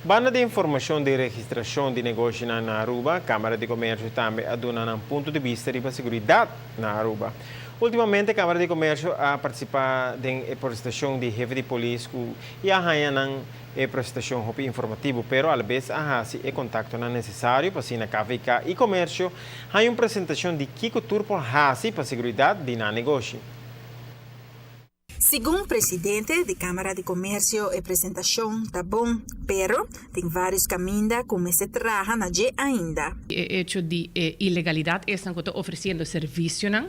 Banda di informacion di registracion di negoshinan na Aruba, Camara di Comercio tambe a duna nan punto di bista riba seguridad na Aruba. Ultimamente Camara di Comercio a participa den e presentacion di hefe di polis cu y a haya nan e presentacion hopi informativo, pero alabes a haci e contactonan necesario pa asina KVK y Comercio haya un presentacion di kico tur por haci pa seguridad di nan negoshi. Segun presidente di Camara di Comercio e presentacion ta bon, pero tin varios caminda cu mester traha na dje ainda. E hecho di e ilegalidad esnan cu ta ofreciendo servicionan,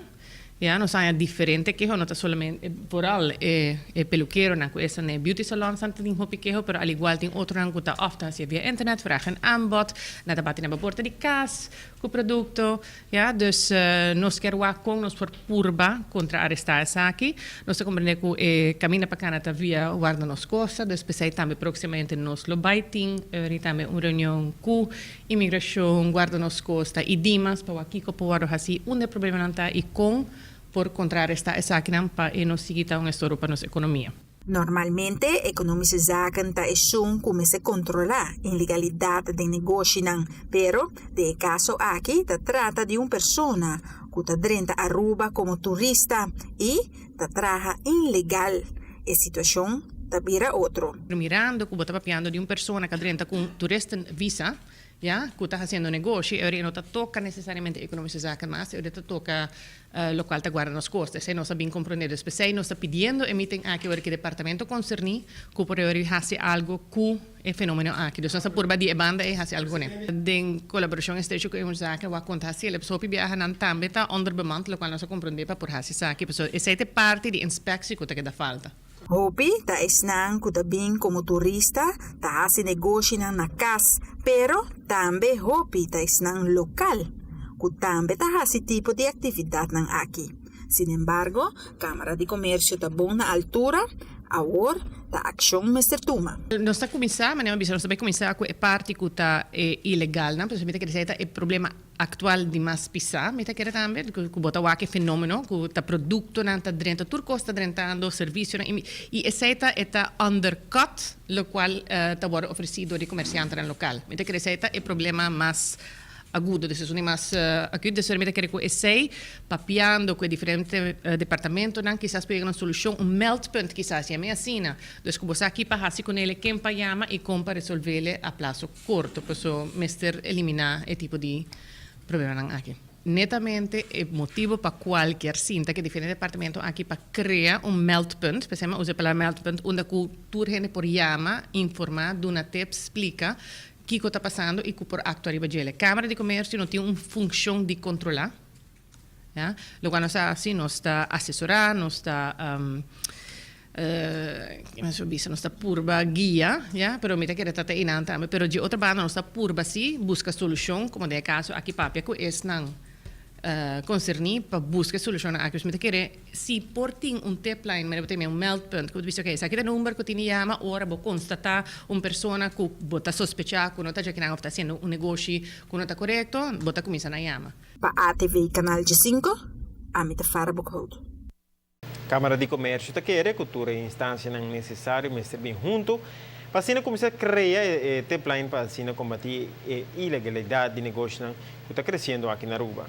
ya, nos haya diferente keho, no ta solamente, vooral e e pelukeronan cu esnan e beauty salonsnan ta tin hopi keho, pero al igual tin otronan cu ta of ta hacié via internet, vraag en aanbod, nan ta bati na bo porta di cas cu producto. Ya, dus nos kier wak kon nos por purba kontra arestá esaki. Nos ta komprendé ku e kaminda pa kana ta via Warda Nos Kosta, dus p'esei tambe próksimamente nos lo bai tin ri tambe un reunion ku Imigrashon, Warda Nos Kosta i Dimas pa wak kiko por wòrdu hasí, unda e problemanan ta i kon por kontrarestá esakinan pa e no sigui ta un estorbo pa nos ekonomia. Normalmente, Economische Zaken ta esun cu mester controla ilegalidad den negoshinan, pero den e caso aki ta trata di un persona cu ta drenta Aruba como turista y ta traha ilegal. E situacion ta bira otro. Mirando cu bo ta papiando di un persona cu a drenta cu un toeristenvisa, ya, cu ta haciendo negoshi, e ora e no ta toca necesariamente Economische Zaken mas, e ora e ta toca locual ta guarda nos costa. Esey nos a bin comprende. Dus p'esey nos ta pidiendo e meeting aki ora ki departamento concerni cu por e ora haci algo cu e fenomeno aki. Dus nos ta purba di e banda ey haci algo cune. Den colaboracion estrecho cu Economische Zaken wak conta haci el. Pasobra hopi biaha nan tambe ta onderbemand, locual nos a comprende pa por haci esaki. Pasobra esey ta e parti di inspectie cu ta keda falta. Hopi ta esnan ku ta bin komo turista ta hasi negoshinan na kas, pero tambe hopi ta esnan lokal ku tambe ta hasi tipo di aktividatnan aki. Sinembargo, Kámara di Komersio ta bon na altura, awor ta akshon mester tuma. Nos ta kuminsá, manera mi a bisa, nos ta bai kuminsá ku e parti ku ta e ilegalnan, pasobra mi ta kere esei ta e problema Actual di mas pisá, mi ta kere tambe, cu bo ta wak e fenomeno cu ta productonan ta drenta, tur cos ta drentando, servicionan, y esey ta e ta undercut locual ta wordo ofreci door di comerciantenan local. Mi ta kere esey ta e problema mas agudo, dus esun di mas acut, dus mi ta kere cu esey, papiando cu e diferente departamentonan, kisas por yega na un solucion, un meldpunt kisas, yam'e asina, dus cu bo sa ki pa haci cu nele, ken pa yama y con pa resolvele a plazo. Corto, paso mester eliminá e tipo di problemanan aki. Netamente e motibo pa cual kier sinta cu e diferente departamento aki pa crea un meldpunt, p'esei mi a usa e palabra meldpunt, unda cu tur hende por yama, informa, duna tips, splica kico ta pasando y cu por actua riba djele. Camara di Comercio no tin un funcion di controla, Ya, locual nos ta haci, nos ta asesora, nos ta, kimen bisa, nos ta purba guia, ya, pero mi ta kere ta ta einan tambe, pero dje otro banda nos ta purba si busca solucion, como den e caso aki papia cu esnan concerni pa busca e solucionnan aki. Mi ta kere si por tin un tipline, manera bo ta yama un meldpunt, cu bo ta bisa, ok, esaki ta e number cu tin di yama ora bo constata un persona cu bo ta sospecha cu no ta djakinan of ta haciendo un negoshi cu no ta corecto, bo ta cuminsa na yama. Pa ATV Canal 5, ami ta Farah Boekhout. Camara di Comercio ta kere cu tur e instancianan necesario mester bin hunto pa asina cuminsa crea e tipline pa asina combati e ilegalidad di negoshinan cu ta creciendo aki na Aruba.